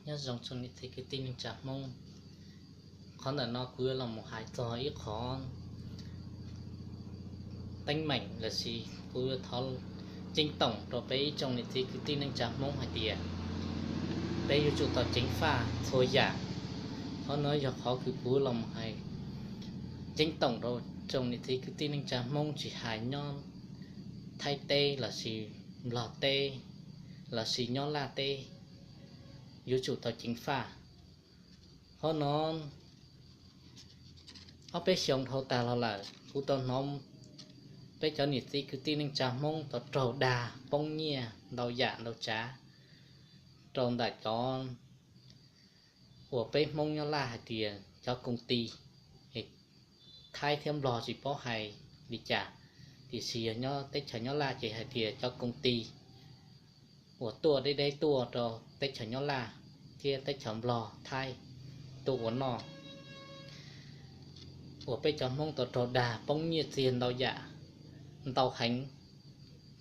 Nyob zoo tsoom niam txiv kwv tij neej tsa Hmoob, qhov ntawm no kuv yuav los mus hais txog ib qhov teeb meem lossis kuv yuav thov ceeb toom rau peb ib tsoom niam txiv kwv tij neej tsa Hmoob hais tias peb yuav tsum tau ceev faj txhua yam. Qhov no yog qhov kws kuv los mus hais ceeb toom rau tsoom niam txiv kwv tij neej tsa Hmoob tsis hais nyob Thaib teb lossis Nplog teb lossis nyob Laj teb, yuav tsum tau ceev faj. Qhov no ob peb xyoos dhau tas los lawm kuv tau hnov peb cov niam txiv kwv tij neej tsa Hmoob tau raug dag poob nyiaj ntau yam ntau tsav rau ntawm cov uas peb Hmoob nyob Laj hais tias cov koom ti. Thaib thiab Nplog tsis paub hais li cas, tiam sis yog nyob teb chaws nyob Laj ces hais tias cov koom ti uas tuaj deb deb tuaj rau teb chaws nyob Laj thiab teb chaws Nplog Thaib tuaj ua noj, uas peb cov Hmoob tau raug dag poob nyiaj txiag ntau yam ntau heev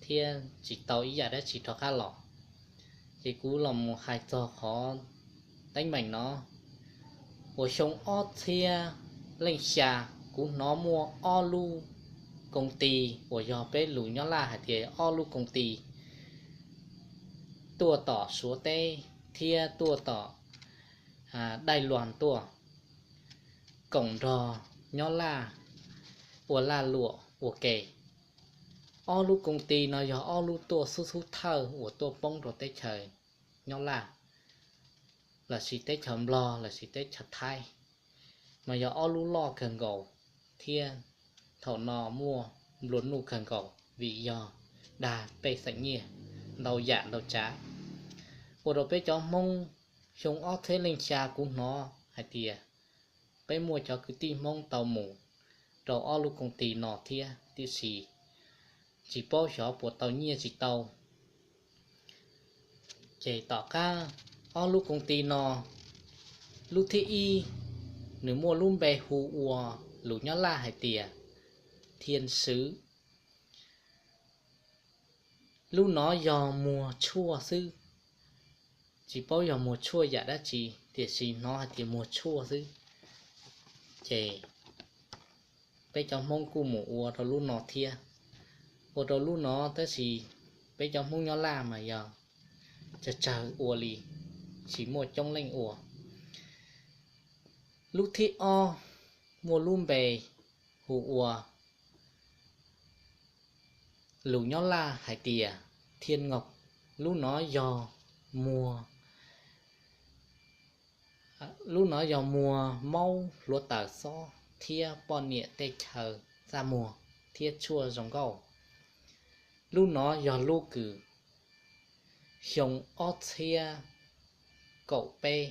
thiab tsis tau ib yam dab tsi rov qab los. Ces kuv los mus hais txog qhov teeb meem no. Uas xyoo ob txhiab leej xya kuv hnov muaj ob lub koom ti uas yog peb lus nyob Laj hais tias ob lub koom ti tuaj tom Suav teb thiab tuaj tom Daij Luas tuaj koom nrog nyob Laj ua laj luam ua ke. Ob lub koom ti no yog ob lub tuaj xub xub thawj uas tuaj poob rau teb chaws nyob Laj lossis teb chaws Nplog lossis teb chaws Thaib, mas yog ob lub loj kawg nkaus thiab thaum no muaj nplua nuj kawg nkaus vim yog dag pej xeem nyiaj ntau yam ntau tsav. Ua rau peb cov Hmoob xyoo ob txhiab leej xya kuv hnov hais tias peb muaj cov kwv tij Hmoob tau mus rau ob lub koom ti no thiab tiam sis tsis paub xyov puas tau nyiaj tsis tau. Ces tom qab ob lub koom ti no, lub thib ib nws muaj lub npe hu ua lus nyob Laj hais tias Thia Swv. Lub no yog muag tshuaj xwb, tsis paub yog muag tshuaj yam dab tsi tiam sis hnov hais tias muag tshuaj xwb. Ces peb cov Hmoob kuj mus ua rau lub no thiab. Ua rau lub no tab sis peb cov Hmoob nyob Laj mas yog tsawg tsawg ua li, tsis muaj coob leej ua. Lub thib ob muaj lub npe hu ua lus nyob Laj hais tias Thia Ngaug. Lub no yog muag lub no yog muag maub hluav taws xob thiab poj niam tej chaw txaj muag thiab tshuaj zoo nkauj. Lub no yog lub kws xyoo ob txhiab kaum peb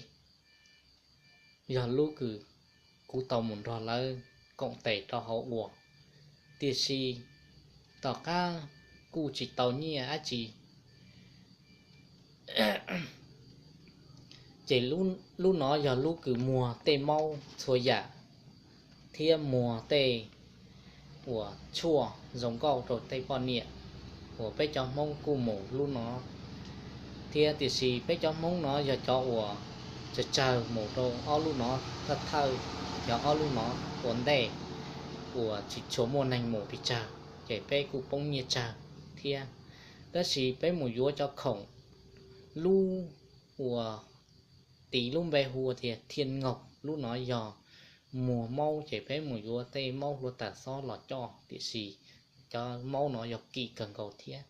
yog lub kws kuv tau mus nrog lawv koom tes rau hauv ua, tiam sis tom qab kuj tsis tau nyiaj dab tsi. Ces lub no yog lub kws muag tej maub txhua yam thiab muag tej uas tshuaj zoo nkauj rau tej poj niam uas peb cov Hmoob kuj mus lub no thiab. Tiam sis peb cov Hmoob no yog cov uas tsawg tsawg mus rau ob lub no thawj thawj, yog ob lub no ua ntej uas tsis tshua muaj neeg mus pes tsawg ces peb kuj poob nyiaj tsawg thiab. Tab sis peb mus yuav cov khoom, lub uas tis lub npe hu tias Thia Ngaug, lub no yog muag maub ces peb mus yuav tej maub hluav taws xob los coj, tiam sis cov maub no yog kim kawg nkaus thiab.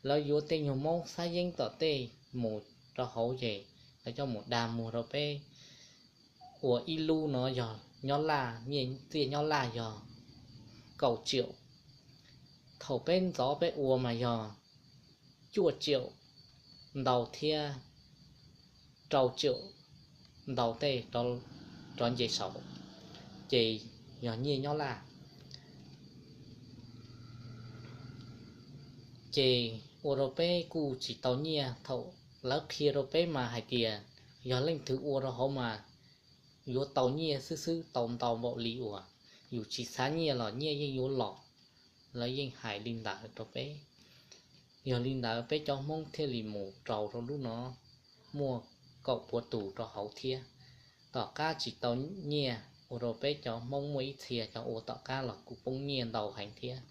Lawv yuav tej nyuag maub xab yeeb tom tej mus rau hauv ces lawv coj mus dag muag rau peb ua ib lub no yog nyob Laj, nyiaj txiaj nyob Laj yog kaum tsiaum. Thaum peb ntxov peb ua mas yog cuaj tsiaum ntau thiab rau tsiaum ntau tej rov nce saud, ces yog nyiaj nyob Laj. Ces ua rau peb kuj tsis tau nyiaj. Thaum lawv qhia rau peb mas hais tias yog leej twg ua rau hauv mas yuav tau nyiaj xwb xwb, tau ntau npaum li uas yus tsis xav nyiaj los nyiaj yeej yuav los. Lawv yeej hais li ntawd rau peb. Yog li ntawd peb cov Hmoob thiaj li mus rau rau lub no muaj kaum puav tus rau hauv thiab. Tom qab tsis tau nyiaj, ua rau peb cov Hmoob muaj ib txhia cov ua tom qab los kuj poob nyiaj ntau heev thiab.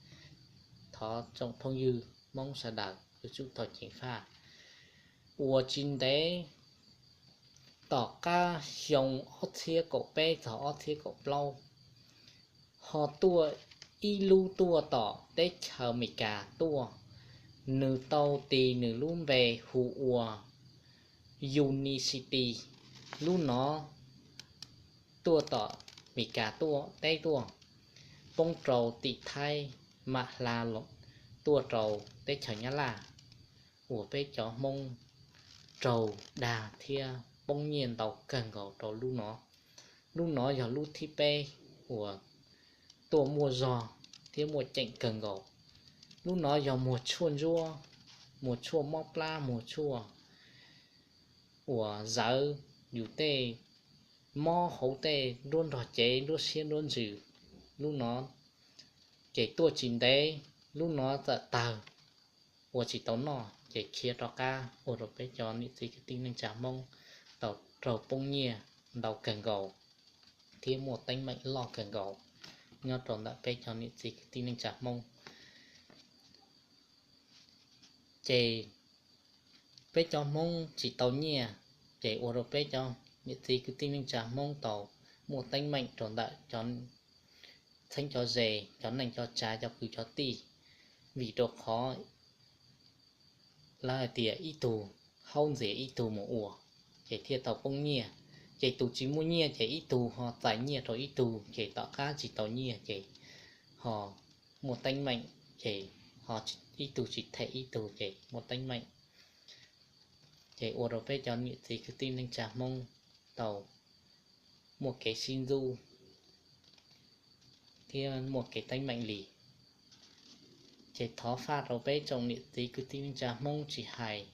Thov tsoom phooj ywg Hmoob sawv daws yuav tsum tau ceev faj. Uas tsis ntev tom qab xyoo ob txhiab kaum peb txog ob txhiab kaum plaub, ho tuaj ib lub tuaj tom teb chaws Amelikas tuaj, nws tau tis nws lub npe hu ua Unicity. Lub no tuaj tom Amelikas tuaj teb tuaj, poob rau tim Thaib mam hla tuaj rau teb chaws Nyab Laj, uas peb cov Hmoob raug dag thiab poob nyiaj ntau kawg nkaus rau lub no. Lub no yog lub thib peb uas tuaj muaj zog thiab muaj ceem kawg nkaus. Lub no yog muag tshuaj ntsuab, muag tshuaj mob plab, muag tshuaj uas zawv yus tej mob hauv tej nruab nrog cev, nruab siab nruab ntsws. Lub no ces tuaj tsis ntev lub no txawm tawg, ua tsis tau noj ces khiav rov qab, ua rau peb cov niam txiv kwv tij neej tsa Hmoob tau raug poob nyiaj ntau kawg nkaus thiab muaj teeb meem loj kawg nkaus nyob rau ntawm peb cov niam txiv kwv tij neej tsa Hmoob. Ces peb cov Hmoob tsis tau nyiaj, ces ua rau peb cov niam txiv kwv tij neej tsa Hmoob tau muaj teeb meem rau ntawm cov txheeb cov ze, cov neej cov tsav, cov kwv cov tij, vim rau qhov lawv hais tias ib tug haub ntxias ib tug mus ua, ces thiaj tau poob nyiaj. Ces tus tsis muaj nyiaj ces ib tug ho txais nyiaj rau ib tug, ces tom qab tsis tau nyiaj ces ho muaj teeb meem, ces ho ib tug tsis them ib tug ces muaj teeb meem. Ces ua rau peb cov niam txiv kwv tij neej tsa Hmoob tau muaj kev sib ntxub thiab muaj kev teeb meem li. Ces thov faj rau peb tsoom niam txiv kwv tij neej tsa Hmoob tsis hais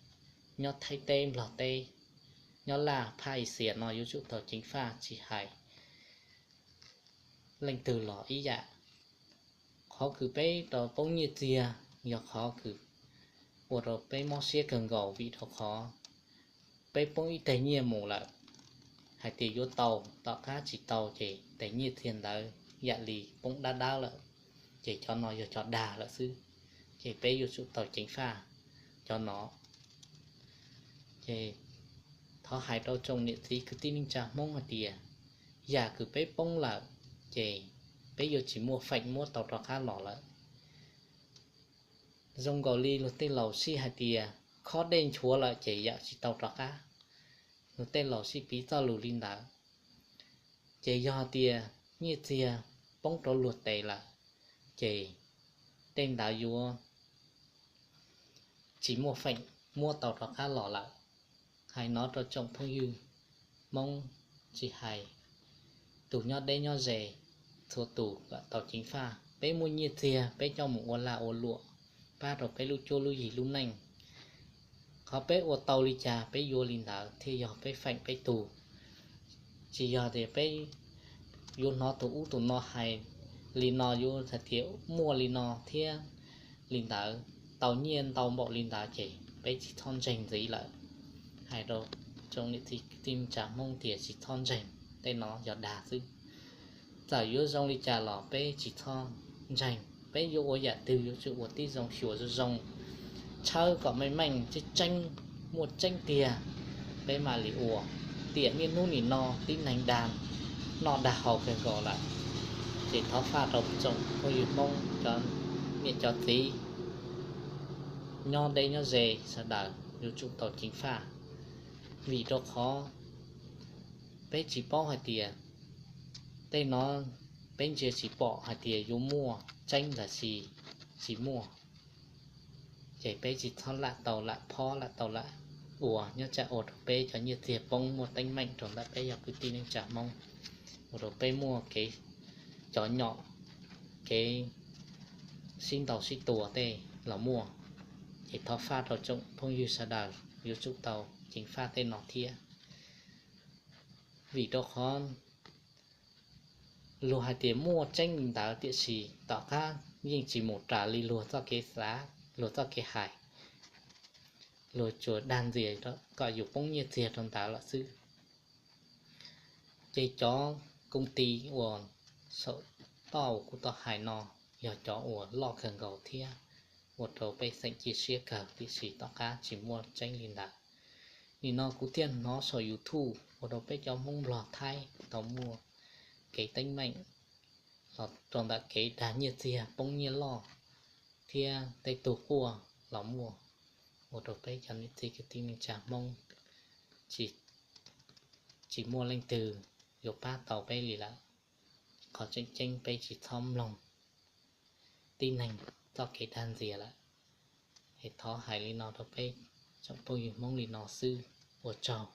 nyob Thaib teb, Nplog teb, nyob Laj phab Axias no yuav tsum tau ceev faj tsis hais leej twg los ib yam. Qhov kws peb tau poob nyiaj txiag yog qhov kws ua rau peb mob siab kawg nkaus vim rau qhov peb poob ib teg nyiaj mus lawm, hais tias yuav tau, tom qab tsis tau ces tes nyiaj txiag ntawd yam li poob dab dawb lawm, ces cov no yog cov dag lawm xwb, ces peb yuav tsum tau ceev faj cov no. Ces thov hais rau tsoom niam txiv kwv tij neej tsa Hmoob hais tias yam kws peb poob lawm ces peb yuav tsis muaj feem muab tau rov qab los lawm. Zoo nkaus li luag tej laus sij hais tias khob dej nchuav lawm ces yam tsis tau rov qab, luag tej laus sij piv txoj lus li ntawd. Ces yog tias nyiaj txiag poob rau luag tes lawm, ces tej ntawd yuav tsis muaj feem muab tau rov qab los lawm. Hais no rau tsoom phooj ywg Hmoob tsis hais tus nyob deb nyob ze, txhua tus kom tau ceev faj. Peb muaj nyiaj txiag peb coj mus ua lag ua luam, pab rau peb lub cuab lub yig lub neej. Qhov peb ua tau li cas peb yuav li ntawd thiaj yog peb feem peb tug. Tsis yog tias peb yuav hnov tus ub tus no hais li no yuav hais tias muaj li no thiab li ntawd, tau nyiaj ntau npaum li ntawd ces peb tsis txhob ntseeg ntxiv lawm. Hais rau tsoom niam txiv kwv tij neej tsa Hmoob tias tsis txhob ntseeg, tej no yog dag xwb. Txawm yuav zoo li cas los peb tsis txhob ntseeg, peb yuav ua yam twg yuav tsum ua tib zoo xyuas zoo zoo, tshawb kom meej meej tseeb tseeb, muaj tseeb tiag peb mam li ua. Tiam niaj hnub nim no tib neeg dag noj dag haus kawg nkaus lawm, ces thov faj rau tsoom phooj ywg Hmoob cov niam cov txiv nyob deb nyob ze sawv daws yuav tsum tau ceev faj, vim rau qhov peb tsis paub hais tias tej no peb ntsia tsis pom hais tias yuav muaj tseeb los sis tsis muaj. Ces peb tsis txhob lam tau lam phob lam tau lam ua, nyob tsam ua rau peb cov nyiaj txiag poob muaj teeb meem rau ntawm peb yog kwv tij neej tsa Hmoob, ua rau peb muaj kev cov nyom, kev sib ntaus sib tua tej los muaj. Ces thov faj rau tsoom phooj ywg sawv daws yuav tsum tau ceev faj tej no thiab, vim rau qhov luag hais tias muaj tseeb li ntawd tiam sis tom qab yeej tsis mus raws li luag txoj kev xav, luag txoj kev hais. luag tsuas dag ntxias kom yus poob nyiaj txiag rau ntawd lawm xwb. Ces cov koob tis uas saum toj uas kuv tau hais no yog cov uas loj kawg nkaus thiab ua rau peb xeem cia siab kawg, tiam sis tom qab tsis muaj tseeb li ntawd. Nim no kuv thiaj hnov saum YouTube ua rau peb cov Hmoob Nplog Thaib tau muaj kev teeb meem los rau ntawm kev dag nyiaj txiag poob nyiaj loj thiab tej tug quaj los muaj, ua rau peb cov niam txiv kwv tij neej tsa Hmoob tsis muaj leej twg yuav pab tau peb li lawm. Qhov tseem ceeb peb tsis txhob mloog tib neeg txoj kev dag ntxias lawm. Es thov hais li no rau peb tsoom phooj ywg Hmoob li no xwb, ua tsaug.